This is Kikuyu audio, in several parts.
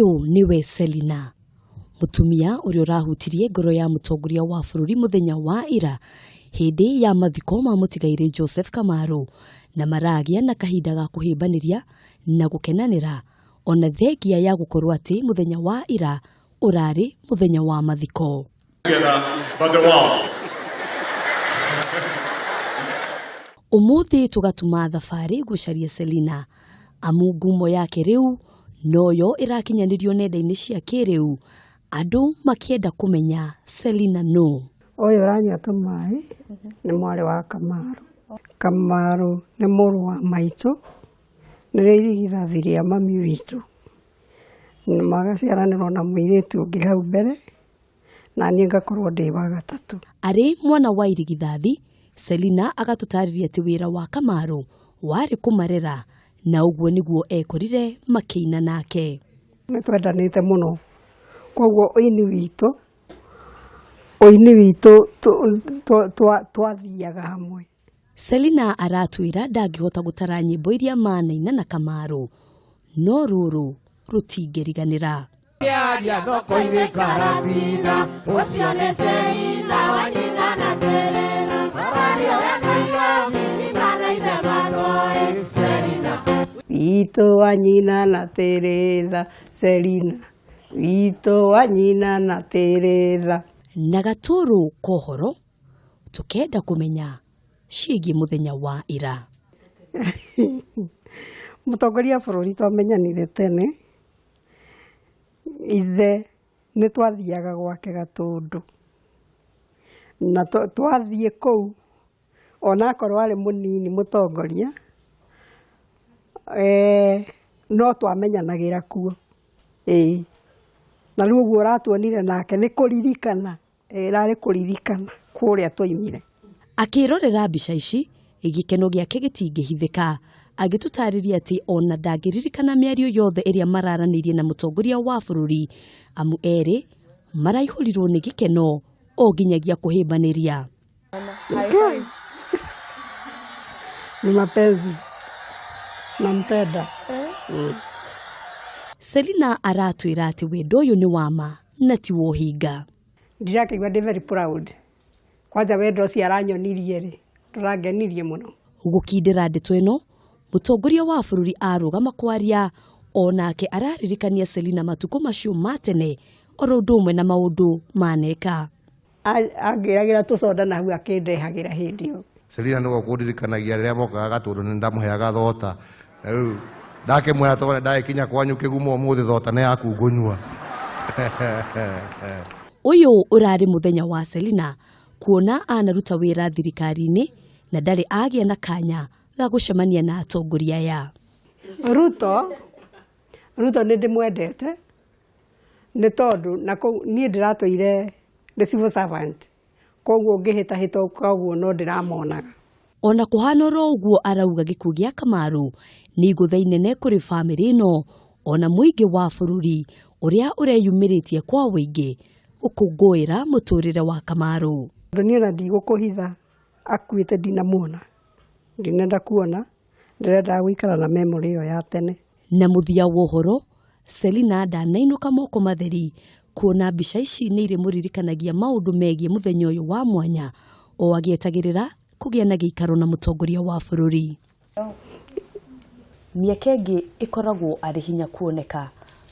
Ũyũ nĩwe Selina, mũtumia ũrĩa ũrahutirie ngoro ya mũtongoria wa bũrũri mũthenya wa ira hĩndĩ ya mathiko ma mũtigairĩ Joseph Kamaru, na maragĩa na kahinda ga kũhĩmbanĩria na gũkenanĩra ona thengia ya gũkorwo atĩ mũthenya wa ira ũrarĩ mũthenya wa mathiko. Together, but the world. Ũmũthĩ tũgatuma thabarĩ gũcaria Selina, amu ngumo yake rĩu noyo ĩrakinyanĩrio nenda-inĩ cia kĩrĩu, andũ makĩenda kũmenya Selina nũ. Ũyũ ũranyua tũmaĩ nĩ mwarĩ wa Kamaru. Kamaru nĩ mũrũ wa maitũ, nĩrĩo irigithathi rĩa mami witũ. Magaciaranĩrwo na mũirĩtu ũngĩ hau mbere, na niĩ ngakorwo ndĩ wa gatatũ. Arĩ mwana wa irigithathi, Selina agatũtarĩria atĩ wĩra wa Kamaru warĩ kũmarera, na ũguo nĩguo ekorire makĩina nake. Nĩ twendanĩte mũno, koguo ũini witũ twathiaga hamwe. Selina aratwĩra ndangĩhota gũtara nyĩmbo iria manaina na Kamaru, no rũrũ rũtingĩriganĩra. Kĩaria thoko-inĩ Karatina, ũcio nĩ Selina wa nyina na Terena, Marario ya Nairobi, nyina na ithe matoĩ Selina. Witũ wa nyina na Teresa, Selina witũ wa nyina na Teresa. Na gatũrũ kohoro tũkenda kũmenya ciĩgiĩ mũthenya wa ira. Mũtongoria wa bũrũri twamenyanire tene, ithe nĩ twathiaga gwake Gatũndũ, na twathiĩ kũu onakorwo arĩ mũnini mũtongoria, no twamenyanagĩra kuo, ĩĩ. Na rĩu ũguo ũratuonire nake nĩ kũririkana, ĩrarĩ kũririkana kũrĩa twaimire. Akĩrorera mbica ici, gĩkeno gĩake gĩtingĩhithĩka, agĩtũtarĩria atĩ ona ndangĩririkana mĩario yothe ĩrĩa mararanĩirie na mũtongoria wa bũrũri, amu erĩ maraihũrirwo nĩ gĩkeno o nginyagia kũhĩmbanĩria. Ni mapenzi, nampenda. Selina aratwĩra atĩ wendo ũyũ nĩ wa ma na ti wa ũhinga. Ndirakĩigua ndĩ very proud, kwanja wendo ũcio aranyonirie rĩ, ndũrangenirie mũno. Gũkindĩra ndeto ĩno, mũtongoria wa bũrũri arũgama kwaria, onake araririkania Selina matukũ macio ma tene oro ũndũ ũmwe na maũndũ maneka. Angĩragĩra tũcoda na hau akĩndehagĩra hĩndĩ ĩyo. Selina nĩwe ũkũndirikanagia rĩrĩa mokaga Gatũndũ nĩ ndamũheaga thota. Na rĩu ndakĩmwĩra tondũ ndagĩkinya kwanyu kĩgumo ũmũthĩ thota nĩ yaku ngũnyua. Ũyũ ũrarĩ mũthenya wa Selina kuona anaruta wĩra thirikari-inĩ na ndarĩ agĩa na kanya ga gũcemania na atongoria aya. Ruto nĩ ndĩmwendete nĩ tondũ na kũu niĩ ndĩratũire ndĩ civil servant, koguo ngĩhĩtahĩta ũguo no ndĩramonaga. Ona kũhana oro ũguo, arauga gĩkuũ gĩa Kamaru nĩ igũtha inene kũrĩ bamĩrĩ ĩno ona mũingĩ wa bũrũri ũrĩa ũreyumĩrĩtie kwa ũingĩ gũkũngũĩra mũtũrĩre wa Kamaru. Tondũ niĩ ona ndigũkũhitha, akuĩte ndinamuona, ndinenda kuona, ndĩrendaga gũikara na memory ĩyo ya tene. Na mũthia wa ũhoro, Selina ndanainũka moko matheri, kuona mbica ici nĩ irĩmũririkanagia maũndũ megiĩ mũthenya ũyũ wa mwanya o agĩetagĩrĩra kũgĩa na gĩikaro na mũtongoria wa bũrũri. Mĩeke ĩngĩ ĩkoragwo arĩ hinya kuoneka,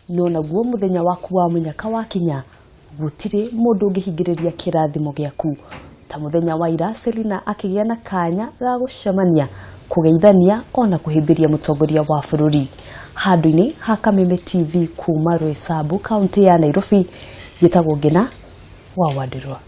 no naguo mũthenya waku wa mũnyaka wakinya, gũtirĩ mũndũ ũngĩhingĩrĩria kĩrathimo gĩaku. Ta mũthenya wa ira, Selina akĩgĩa na kanya ga gũcemania, kũgeithania ona kũhĩmbĩria mũtongoria wa bũrũri. Handũ-inĩ ha Kameme TV kuma Roysambu, kaunti ya Nairobi, njĩtagwo Ngina wa Wandirwa.